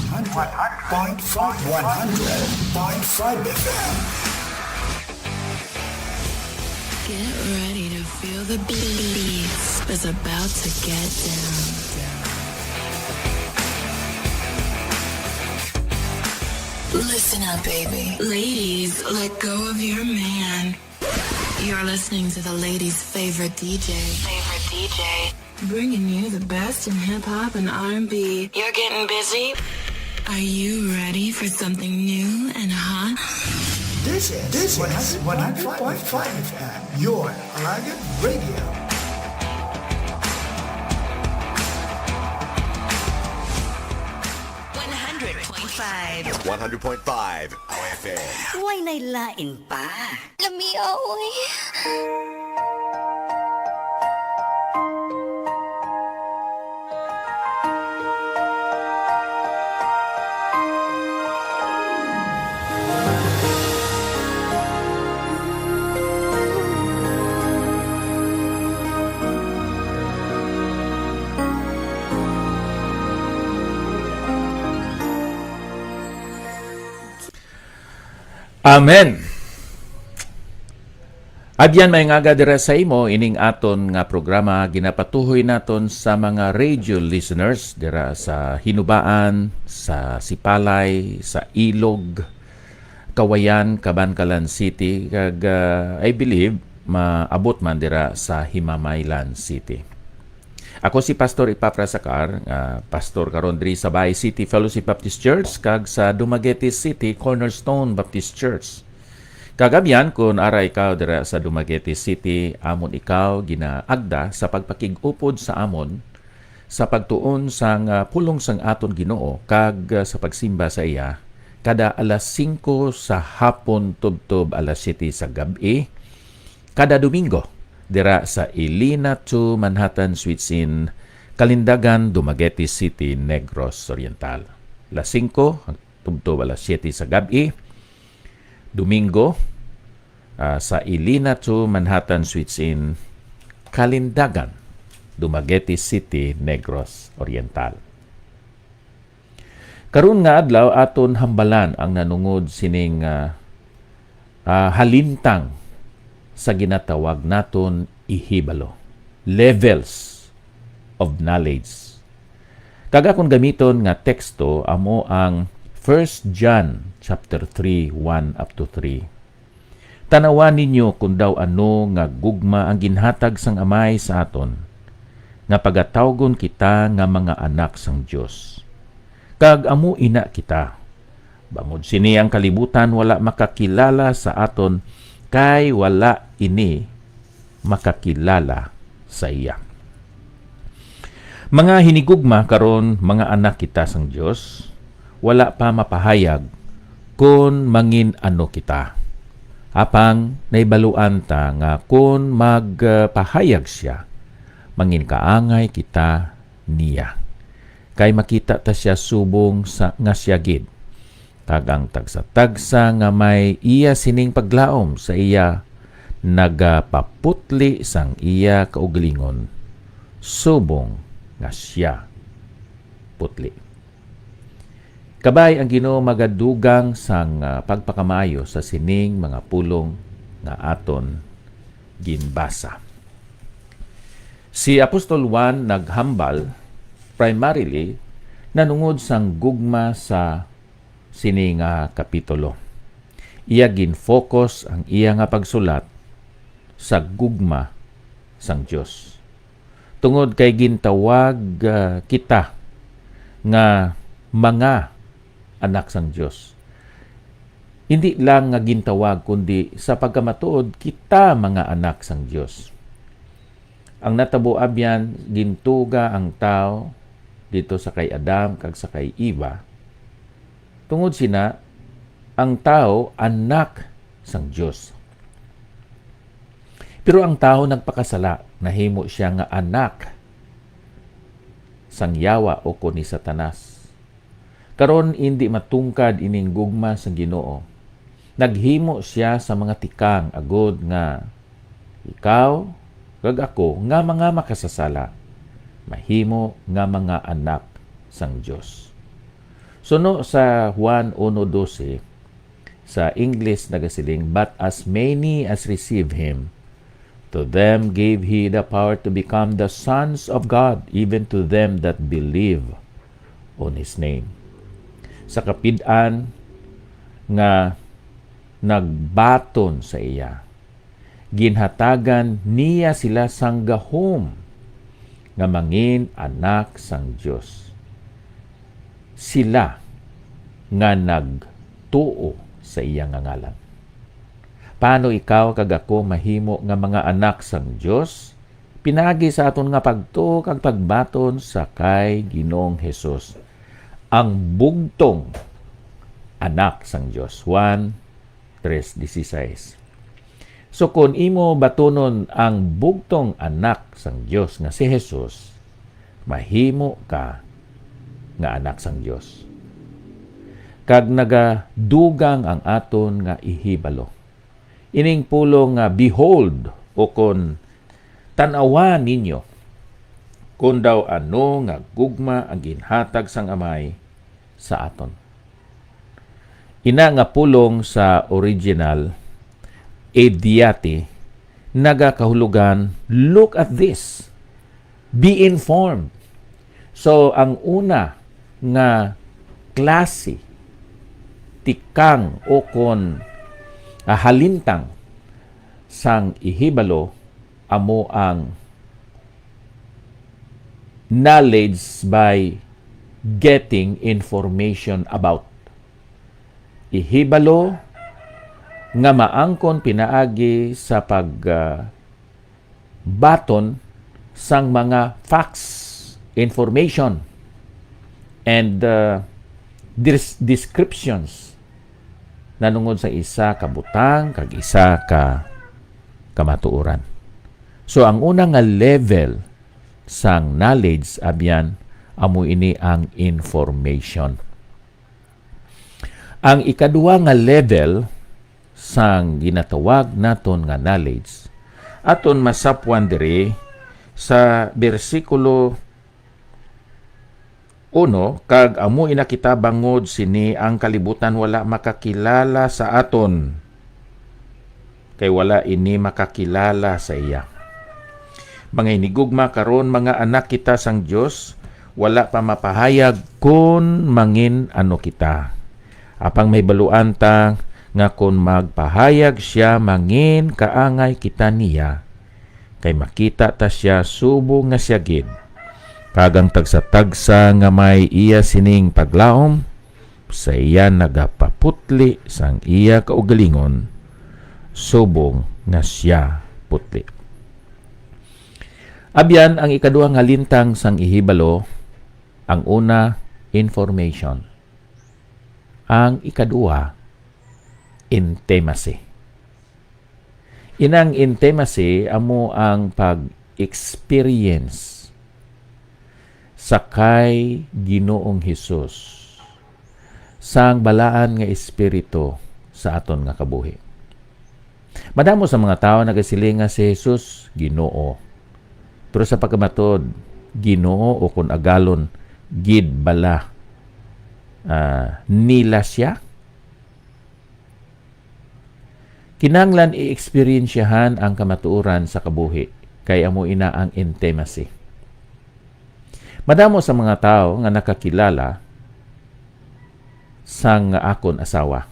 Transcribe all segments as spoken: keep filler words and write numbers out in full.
One hundred point five, one hundred point five F M. Get ready to feel the beats. It's about to get down. Listen up, baby. Ladies, let go of your man. You're listening to the ladies' favorite D J. Favorite D J. Bringing you the best in hip hop and R and B. You're getting busy? Are you ready for something new and hot? This is, this is one hundred point five F M, your Alagan Radio. One hundred point five. One hundred point five O F M. Way nay lain pa. Lamia, oy. Amen. Abyan, may ngaga dira sa imo ining aton nga programa, ginapatuhoy naton sa mga radio listeners dira sa Hinubaan, sa Sipalay, sa Ilog, Kawayan, Kabankalan City, kag, ah, I believe maabot man dira sa Himamaylan City. Ako si Pastor Epafras Acar, nga pastor karon diri sa Bay City Fellowship Baptist Church kag sa Dumaguete City Cornerstone Baptist Church. Kag abyan, kun ara ikaw dira sa Dumaguete City, amon ikaw ginaagda sa pagpakig-upod sa amon sa pagtuon sang, ah, pulong sang aton Ginoo kag, ah, sa pagsimba sa iya kada alas singko sa hapon tubtob alas siyete sa gab-i, kada Domingo, dira sa Ilina Two Manhattan Suites Inn, Kalindagan, Dumaguete City, Negros Oriental. Alas singko tubtob alas siyete sa gab-i, Domingo, ah, sa Ilina Two Manhattan Suites Inn, Kalindagan, Dumaguete City, Negros Oriental. Karon nga adlaw, aton hambalan ang nanungod sining, ah, ah, halintang sa ginatawag naton ihibalo, levels of knowledge. Kag akon gamiton nga teksto amo ang First John chapter three, one up to three. Tan-awa ninyo kon daw ano nga gugma ang ginhatag sang Amay sa aton, nga pagatawgon kita nga mga anak sang Dios. Kag amo ina kita. Bangod sini ang kalibutan wala makakilala sa aton, kay wala ini makakilala sa iya. Mga hinigugma, karon mga anak kita sang Dios, wala pa mapahayag kon mangin-ano kita. Apang nahibaluan ta nga kon magpahayag sia, manginkaangay kita niya, kay makita ta sia subong sa, nga sia gid. Kag ang tagsa-tagsa nga may iya sining paglaom sa iya nagapaputli sang iya kaugalingon, subong nga sia putli. Kabay, ang Ginoo magadugang sang, ah, pagpakamaayo sa sining mga pulong nga aton ginbasa. Si Apostol Juan naghambal primarily nanungod sang gugma sa sini nga kapitulo. Iya gin-focus ang iya nga pagsulat sa gugma sang Dios, tungod kay gintawag, ah, kita nga mga anak sang Dios. Hindi lang nga gintawag, kundi sa pagkamatuod, kita mga anak sang Dios. Ang natabo abyan, gintuga ang tawo didto sa kay Adam kag sa kay Eva. Tungod sina, ang tawo anak sang Dios. Pero ang tawo nagpakasala, nahimo sia nga anak sang yawa ukon ni Satanas. Karon, indi matungkad ining gugma sang Ginoo. Naghimo sia sa mga tikang agod nga ikaw kag ako nga mga makasasala mahimo nga mga anak sang Dios. Suno sa Juan uno doce, sa English nagasiling, "But as many as receive him, to them gave he the power to become the sons of God, even to them that believe on his name." Sa kapid-an nga nagbaton sa iya, ginhatagan niya sila sang gahom nga mangin anak sang Dios, sila nga nagtuo sa iya nga ngalan. Paano ikaw kag ako mahimo nga mga anak sang Dios? Pinaagi sa aton nga pagtuo kag pagbaton sa kay Ginoong Jesus, ang bugtong Anak sang Dios. Juan tres dieciséis. So, kon imo batunon ang bugtong Anak sang Dios nga si Jesus, mahimo ka nga anak sang Dios. Kag nagadugang ang aton nga ihibalo. Ining pulong nga, "Behold," o kon, "Tan-awa ninyo," kon daw ano nga gugma ang ginhatag sang Amay sa aton. Ina nga pulong sa original, "Eidiate," nagakahulugan, "Look at this. Be informed." So, ang una nga klase, tikang, o kon, ah, halintang sang ihibalo amo ang knowledge by getting information about. Ihibalo nga maangkon pinaagi sa pag, ah, baton sang mga facts, information, and, uh, dis-, descriptions nanungod sa isa ka butang kag isa ka kamatuoran. So, ang una nga level sang knowledge, abyan, amo ini ang information. Ang ikaduha nga level sang ginatawag naton nga knowledge, aton masapwan diri sa bersikulo uno, kag amo ina kita, bangod sini ang kalibutan wala makakilala sa aton, kay wala ini makakilala sa iya. Mga hinigugma, karon mga anak kita sang Dios, wala pa mapahayag kon mangin ano kita. Apang mahibaluan ta nga kon magpahayag sia, mangin kaangay kita niya, kay makita ta sia subong nga sia gid. Kag ang tagsa-tagsa nga may iya sining paglaom, sa iya nagapaputli sang iya kaugalingon, subong nga sia putli. Abyan, ang ikaduha nga lintang sang ihibalo, ang una, information. Ang ikaduha, intimacy. Inang intimacy amo ang pag-experience sa kay Ginoong Hesus sang balaan nga espiritu sa aton nga kabuhi. Madamo sa mga tawo nagasiling nga si Jesus Ginoo. Pero sa pagkamatud, Ginoo, o kon agalon, gid bala, ah, nila sia? Kinahanglan i-eksperyensyahan ang kamatuoran sa kabuhi, kay amo ina ang intimacy. Madamo sa mga tawo nga nakakilala sang akon asawa.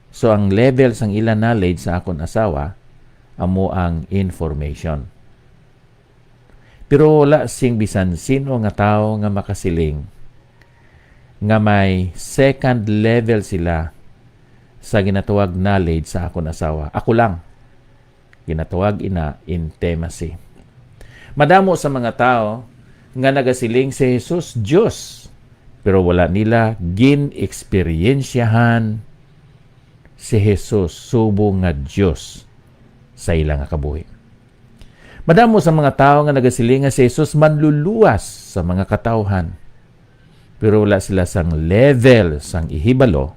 So, ang level sang ila knowledge sa akon asawa amo ang information. Pero wala sing bisan sin-o nga tawo nga makasiling nga may second level sila sa ginatawag knowledge sa akon asawa. Ako lang. Ginatawag ina intimacy. Madamo sa mga tawo nga nagasiling si Jesus Dios, pero wala nila gin-eksperyensyahan si Jesus subong nga Dios sa ila nga kabuhi. Madamo sa mga tawo nga nagasiling nga si Jesus manluluwas sa mga katawhan, pero wala sila sang level sang ihibalo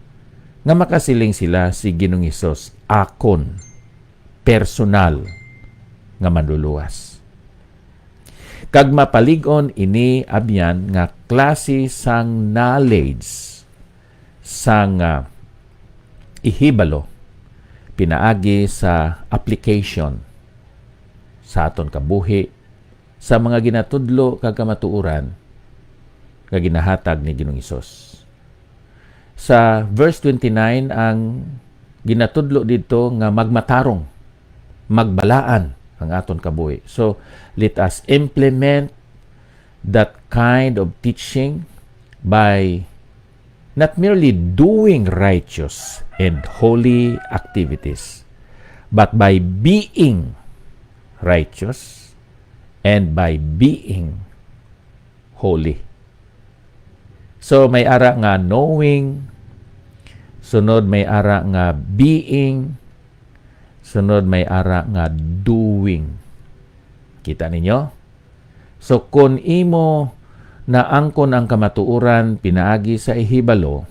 nga makasiling sila si Ginoong Hesus akon personal nga manluluwas. Kag mapalig-on ini abyan nga klase sang knowledge sang, ah, ihibalo pinaagi sa application sa aton kabuhi sa mga ginatudlo kag kamatuoran nga ginahatag ni Ginoong Hesus. Sa verse twenty-nine, ang ginatudlo didto nga magmatarong, magbalaan ang aton kabuhi. So, let us implement that kind of teaching by not merely doing righteous and holy activities, but by being righteous and by being holy. So, may ara nga knowing, sunod may ara nga being, sunod may ara nga doing. Kita ninyo? So, kon imo naangkon ang kamatuoran pinaagi sa ihibalo,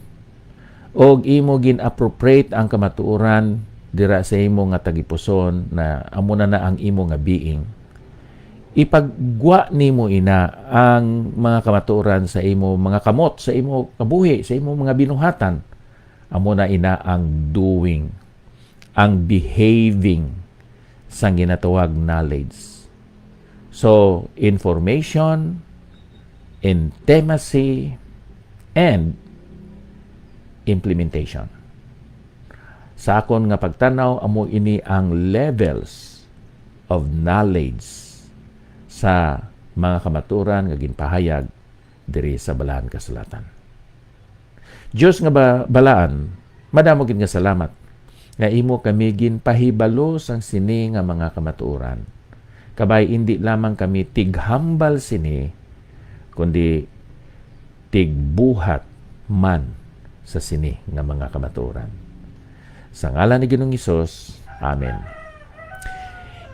og imo gin-appropriate ang kamatuoran dira sa imo nga tagipuson, na amo na na ang imo nga being, ipagwa nimo ina ang mga kamatuoran sa imo mga kamot, sa imo kabuhi, sa imo mga binuhatan. Amo na ina ang doing, ang behaving sang ginatawag knowledge. So, information, intimacy, and implementation. Sa akon nga pagtanaw, amo ini ang levels of knowledge sa mga kamatuoran nga ginpahayag diri sa Balaan Kasulatan. Dios nga ba-, balaan, madamo gid nga salamat nga imo kami ginpahibalo sang sini nga mga kamatuoran. Kabay, indi lamang kami tighambal sini, kundi tigbuhat man sa sini nga mga kamatuoran. Sa ngalan ni Ginoong Hesus, amen.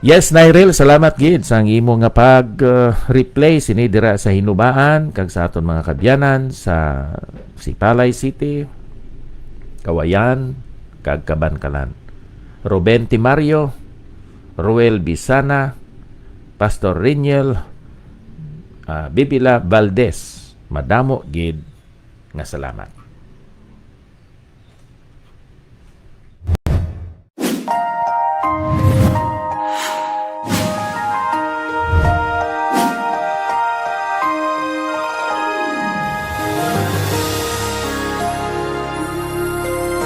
Yes, Nyril, salamat gid sang imo nga pag, uh, replay sini dira sa Hinubaan kag sa aton mga kabyanan sa Sipalay City, Kawayan, kag Kabankalan. Ruben Timario, Ruel Bisana, Pastor Riniel, ah, Bibila Valdez, madamo gid nga salamat.